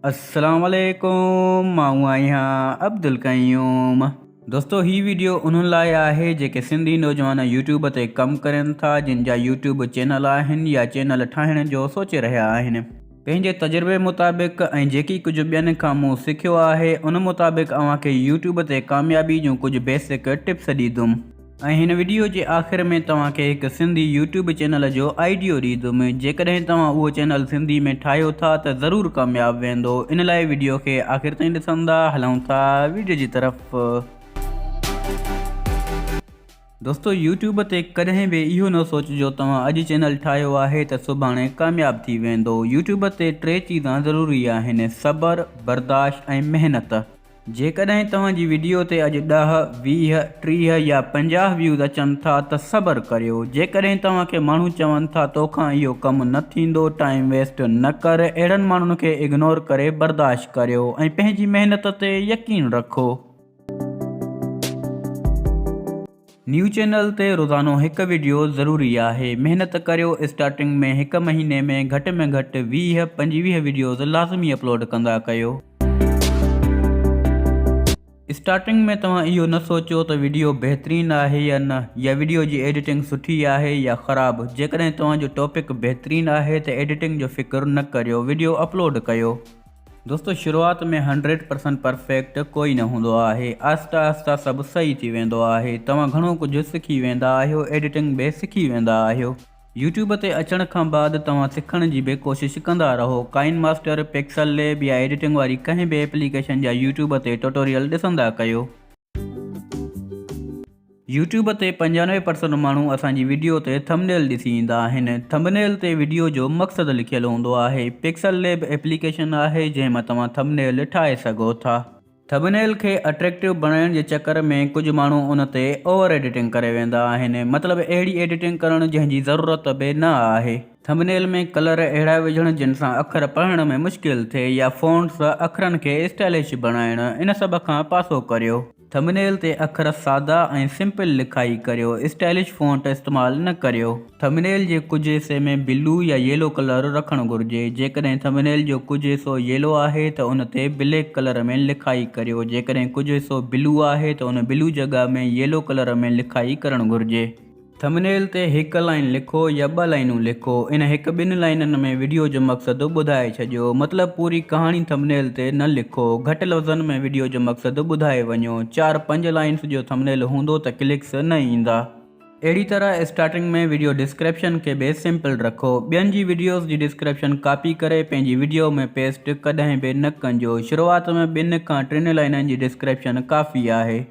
السلام عليڪم آئون آهيان عبدالقيوم دوستو هي ويڊيو انهن لاء آهي جيڪي سنڌي نوجوان يوٽيوب تي ڪم ڪرين ٿا جن جا يوٽيوب چينل آهن يا چينل ٺاهڻ جو سوچي رهيا آهن پنهنجي تجربي مطابق ۽ جيڪي ڪجهه ٻين کان مون سکيو آهي ان مطابق اوهان کي يوٽيوب تي ڪاميابي جون ڪجهه بيسڪ ٽپس ڏيندم ۽ هن وڊيو جي آخر ۾ توهان کي هڪ سنڌي يوٽيوب چينل جو آئيڊيو ڏيندم جيڪڏهن توهان اهو چينل سنڌي ۾ ٺاهيو ٿا ته ضرور ڪامياب ويندو ان لاء وڊيو کي آخر تائين ڏسندا هلون ٿا وڊيو جي طرف. دوستو يوٽيوب تي ڪڏهن به اهو نه سوچجو توهان اڄ چينل ٺاهيو آهي ته سڀاڻي ڪامياب ٿي ويندو يوٽيوب تي ٽي چيزان ضروري آهن صبر، برداشت ۽ محنت. جيڪڏهن توهان جي وڊيو تي اڄ ڏهه، 20، 30 يا 50 ويوز اچن ٿا ته صبر ڪريو، جيڪڏهن توهان کي ماڻهو چون ٿا توکان اهو ڪم نه ٿيندو، ٽائيم ويسٽ نه ڪر، اهڙن ماڻهن کي اگنور ڪري برداشت ڪريو ۽ پنهنجي محنت تي يقين رکو. نيو چينل تي روزانو هڪ وڊيو ضروري آهي، محنت ڪريو اسٽارٽنگ ۾ هڪ مهيني ۾ گهٽ ۾ گهٽ 20، 25 وڊيوز لازمي اپلوڊ ڪندا ڪيو. اسٽارٽنگ ۾ توهان اهو نه سوچيو ته وڊيو بهترين آهي يا نه يا وڊيو جي ايڊيٽنگ سٺي آهي يا خراب جيڪڏهن توهان جو ٽاپڪ بهترين آهي ته ايڊيٽنگ جو فڪر نه ڪريو وڊيو اپلوڊ ڪيو. دوستو شروعات ۾ هنڊريڊ پرسنٽ پرفيڪٽ ڪوئي نه هوندو آهي آهسته آهسته سڀ صحيح ٿي ويندو آهي توهان گهڻو ڪجهه سکي ويندا آهيو ايڊيٽنگ به سکي ويندا آهيو. يوٽيوب تي اچڻ کان بعد توهان سکڻ جي به ڪوشش ڪندا رهو ڪائن ماسٽر، پڪسل ليب يا ايڊيٽنگ واري ڪنهن به ايپليڪيشن جا يوٽيوب تي ٽوٽوريل ڏسندا ڪيو. يوٽيوب تي 95 پرسنٽ ماڻهو اسان جي وڊيو تي ٿمبنيل ڏسي ايندا آهن. ٿمبنيل تي وڊيو جو مقصد لکيل هوندو آهي. پڪسل ليب ايپليڪيشن آهي جنهن مان توهان ٿمبنيل ٺاهي سگهو ٿا. ٿمبنيل کي اٽريڪٽو بڻائڻ جي چڪر ۾ ڪجهه ماڻهو ان تي اوور ايڊيٽنگ ڪري ويندا آهن. مطلب اهڙي ايڊيٽنگ ڪرڻ جنهن جي ضرورت به نه آهي. ٿمبنيل ۾ ڪلر اهڙا وجهڻ جن سان اکر پڙهڻ ۾ مشڪل ٿئي يا فونٽس اکرن کي اسٽائلش بڻائڻ ان سڀ کان پاسو ڪريو. ٿمبنيل تي اکر سادا ۽ سمپل لکائي ڪريو، اسٽائلش فونٽ استعمال نه ڪريو. ٿمبنيل جي ڪجهه حصي ۾ بلو يا ييلو ڪلر رکڻ گهرجي. جيڪڏهن ٿمبنيل جو ڪجهه حصو ييلو آهي ته ان تي بليڪ ڪلر ۾ لکائي ڪريو. جيڪڏهن ڪجهه حصو بلو آهي ته ان بلو جڳهه ۾ ييلو ڪلر ۾ لکائي ڪرڻ گهرجي. ٿمبنيل تي هڪ لائين لکو يا ٻه لائينون لکو. ان هڪ ٻن لائينن ۾ وڊيو جو مقصد ٻڌائي ڇڏيو. مطلب پوري ڪهاڻي ٿمبنيل تي نه لکو. گهٽ لفظن ۾ وڊيو جو مقصد ٻڌائي وڃو. چار پنج لائينس جو ٿمبنيل هوندو ته ڪلڪس نه ايندا. اهڙي طرح اسٽارٽنگ ۾ وڊيو ڊسڪرپشن کي به سمپل رکو. ٻين جي وڊيوز جي ڊسڪرپشن ڪاپي ڪري پنهنجي وڊيو ۾ پيسٽ ڪڏهن به نه ڪنجو. شروعات ۾ ٻن کان ٽن لائينن جي ڊسڪرپشن ڪافي آهي.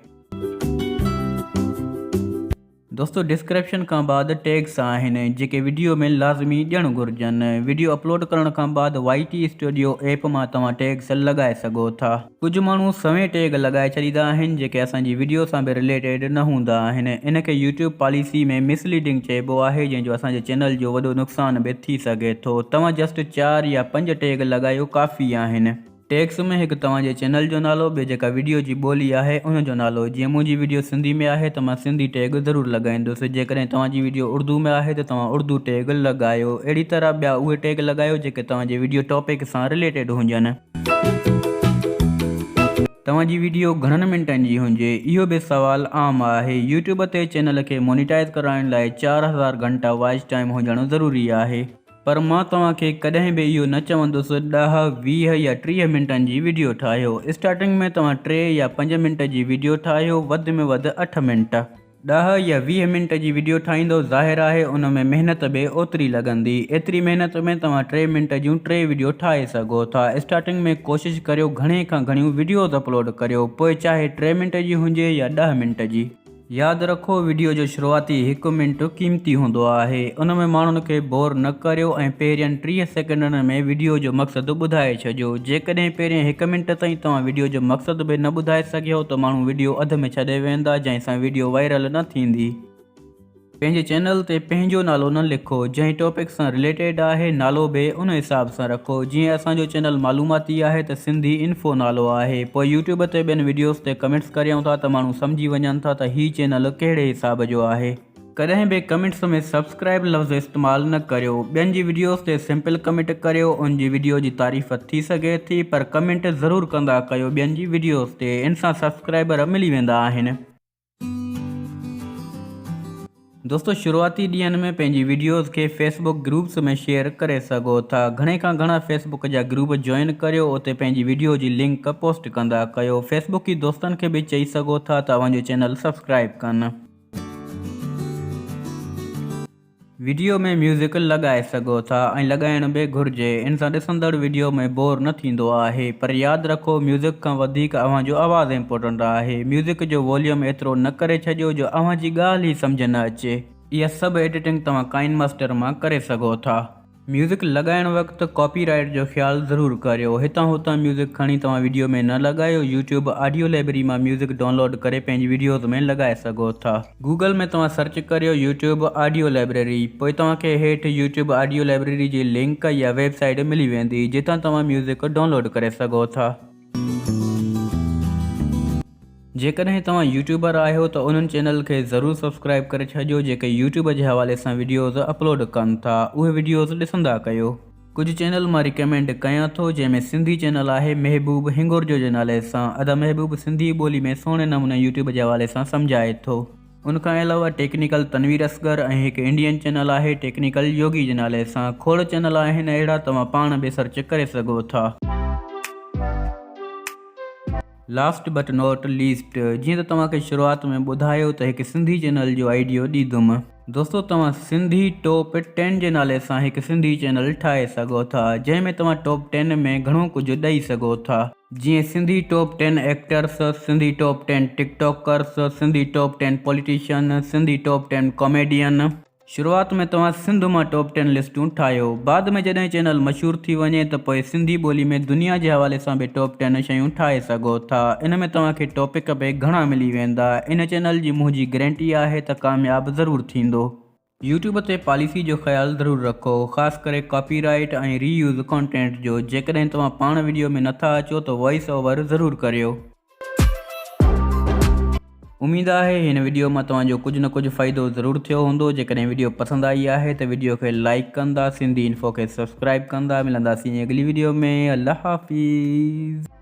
دوستو ڊسڪرپشن کان بعد ٽيگس آهن جيڪي وڊيو ۾ لازمي ڏيڻ گهرجن وڊيو اپلوڊ ڪرڻ کان بعد وائي ٽي اسٽوڊيو ايپ مان توهان ٽيگس لڳائي سگهو ٿا. ڪجهه ماڻهو سوين ٽيگ لڳائي ڇڏيندا آهن جيڪي اسان جي وڊيو سان به رليٽيڊ نه هوندا آهن ان کي يوٽيوب پاليسي ۾ مس ليڊنگ چئبو آهي جنهن جو اسان جي چينل جو وڏو نقصان به ٿي سگهي ٿو توهان جسٽ چار يا پنج ٽيگ لڳايو ڪافي آهن. ٽيڪس ۾ هڪ توهان جي چينل جو نالو ٻيو جيڪا وڊيو جي ٻولي آهي ان جو نالو جيئن منهنجي وڊيو سنڌي ۾ آهي ته مان سنڌي ٽيگ ضرور لڳائيندس جيڪڏهن توهان جي وڊيو اردو ۾ آهي ته توهان اردو ٽيگ لڳايو اهڙي طرح ٻيا اهي ٽيگ لڳايو جيڪي توهان جي وڊيو ٽاپڪ سان رليٽيڊ هجن. توهان جي وڊيو گهڻن منٽن جي هجي اهو به سوال عام آهي يوٽيوب تي چينل کي مونيٽائيز ڪرائڻ لاء 4000 گهنٽا واچ ٽائيم هجڻ ضروري آهي. پر مان توهان کي ڪڏهن به اهو نه چوندس ڏهه، 20 يا 30 منٽن جي وڊيو ٺاهيو. اسٽارٽنگ ۾ توهان ٽي يا پنج منٽ جي وڊيو ٺاهيو وڌ ۾ وڌ اٺ منٽ. ڏهه يا 20 منٽ جي وڊيو ٺاهيندو ظاهر آهي ان ۾ محنت به اوتري لڳندي. ايتري محنت ۾ توهان ٽي منٽ جون ٽي وڊيو ٺاهي سگهو ٿا. اسٽارٽنگ ۾ ڪوشش ڪريو گهڻي کان گهڻيون وڊيوز اپلوڊ ڪريو پوء چاهي ٽي منٽ جي هجي يا ڏهه منٽ جي. ياد رکو وڊيو جو شروعاتي هڪ منٽ قيمتي هوندو آهي ان ۾ ماڻهن کي بور نه ڪريو ۽ پهرين 30 سيڪنڊن ۾ وڊيو جو مقصد ٻڌائي ڇڏيو جيڪڏهن پهرين هڪ منٽ تائين توهان وڊيو جو مقصد به نه ٻڌائي سگهيو ته ماڻهو وڊيو اڌ ۾ ڇڏي ويندا جنهن سان وڊيو وائرل نه ٿيندي. پنهنجي چينل تي پنهنجو نالو نه لکو جنهن ٽاپڪ سان رليٽيڊ آهي نالو به ان حساب سان رکو جيئن اسان جو چينل معلوماتي آهي ته سنڌي انفو نالو آهي پوء يوٽيوب تي ٻين وڊيوز تي ڪمينٽس ڪريون ٿا ته ماڻهو سمجهي وڃن ٿا ته هي چينل ڪهڙي حساب جو آهي. ڪڏهن به ڪمينٽس ۾ سبسڪرائب لفظ استعمال نه ڪريو ٻين جي وڊيوز تي سمپل ڪمينٽ ڪريو ان جي وڊيو جي تعريف ٿي سگهي ٿي پر ڪمينٽ ضرور ڪندا ڪيو ٻين جي وڊيوز تي ان سان سبسڪرائبر ملي ويندا آهن. دوستو شروعاتي ڏينهن ۾ پنهنجي وڊيوز کي فيس بڪ گروپس ۾ شيئر ڪري سگهو ٿا گهڻي کان گهڻا فيس بڪ جا گروپ جوائن ڪريو اتي پنهنجي وڊيو جي لنڪ پوسٽ ڪندا ڪيو فيس بڪي دوستن کي به چئي سگهو ٿا ته اوهان جو چينل سبسڪرائب ڪن. وڊيو ۾ ميوزڪ لڳائي سگهو ٿا ۽ لڳائڻ به گهرجي ان سان ڏسندڙ وڊيو ۾ بور نه ٿيندو آهي پر ياد رکو ميوزڪ کان وڌيڪ اوهان جو آواز امپورٽنٽ آهي ميوزڪ جو واليوم ايترو نه ڪري ڇڏيو جو اوهان جي ڳالهه ئي سمجهه نه اچي. اها سڀ ايڊيٽنگ توهان ڪائن ماسٽر مان ڪري سگهو ٿا. ميوزڪ لڳائڻ وقت ڪاپي رائيٽ جو خيال ضرور ڪريو. هتان هتان ميوزڪ کڻي توهان وڊيو ۾ نه لڳايو. يوٽيوب آڊيو لئبرري مان ميوزڪ ڊائونلوڊ ڪري پنهنجي وڊيوز ۾ لڳائي سگهو ٿا. گوگل ۾ توهان سرچ ڪريو يوٽيوب آڊيو لئبرري پوء توهان کي هيٺ يوٽيوب آڊيو لئبرري جي لنڪ يا ويب سائيٽ ملي ويندي جتان توهان ميوزڪ ڊائونلوڊ ڪري سگهو ٿا. جيڪڏهن توهان يوٽيوبر آهيو ته انهن چينل کي ضرور سبسڪرائيب ڪري ڇڏيو جيڪي يوٽيوب جي حوالي سان وڊيوز اپلوڊ ڪن ٿا اهي وڊيوز ڏسندا ڪيو. ڪجهه چينل مان ريڪمينڊ ڪيان ٿو جنهن ۾ سنڌي چينل آهي محبوب هنگورجو جي نالي سان ادا محبوب سنڌي ٻولي ۾ سهڻي نموني يوٽيوب جي حوالي سان سمجهائي ٿو. ان کان علاوه ٽيڪنيڪل تنوير اصغر ۽ هڪ انڊين چينل آهي ٽيڪنيڪل يوگي جي نالي سان کوڙ چينل آهن اهڙا توهان پاڻ به سرچ ڪري سگهو ٿا. لاسٽ بٽ not list جيئن ته توهان کي شروعات ۾ ٻڌايو ته هڪ سنڌي چينل جو آئيڊيو ڏيندم. دوستو توهان سنڌي ٽاپ ٽين جي نالي سان هڪ سنڌي چينل ٺاهي سگهو ٿا جنهن ۾ توهان ٽاپ ٽين ۾ گهڻو ڪجهه ڏئي سگهو ٿا. جيئن Sindhi top ten actors, Sindhi top ten TikTokers, Sindhi top ten politician, Sindhi top ten comedian. شروعات ۾ توهان سنڌ مان ٽاپ ٽين لسٽون ٺاهيو. بعد ۾ جڏهن چينل مشهور ٿي وڃي ته پوء سنڌي ٻولي ۾ دنيا جي حوالي سان به ٽاپ ٽين شيون ٺاهي سگهو ٿا. ان ۾ توهان کي ٽاپڪ به گهڻا ملي ويندا. ان چينل جي منهنجي گرينٽي آهي ته ڪامياب ضرور ٿيندو. يوٽيوب تي پاليسي جو خيال ضرور رکو. خاص ڪري ڪاپي رائيٽ ۽ ري يوز ڪانٽينٽ جو. جيڪڏهن توهان پاڻ وڊيو ۾ نٿا اچو ته وائس اوور ضرور ڪريو. اميد آهي هن وڊيو مان توهان جو ڪجهه نه ڪجهه فائدو ضرور ٿيو هوندو جيڪڏهن وڊيو پسند آئي آهي ته وڊيو کي لائيڪ ڪندا سنڌي انفو کي سبسڪرائيب ڪندا ملنداسين اڳلي وڊيو ۾ الله حافظ.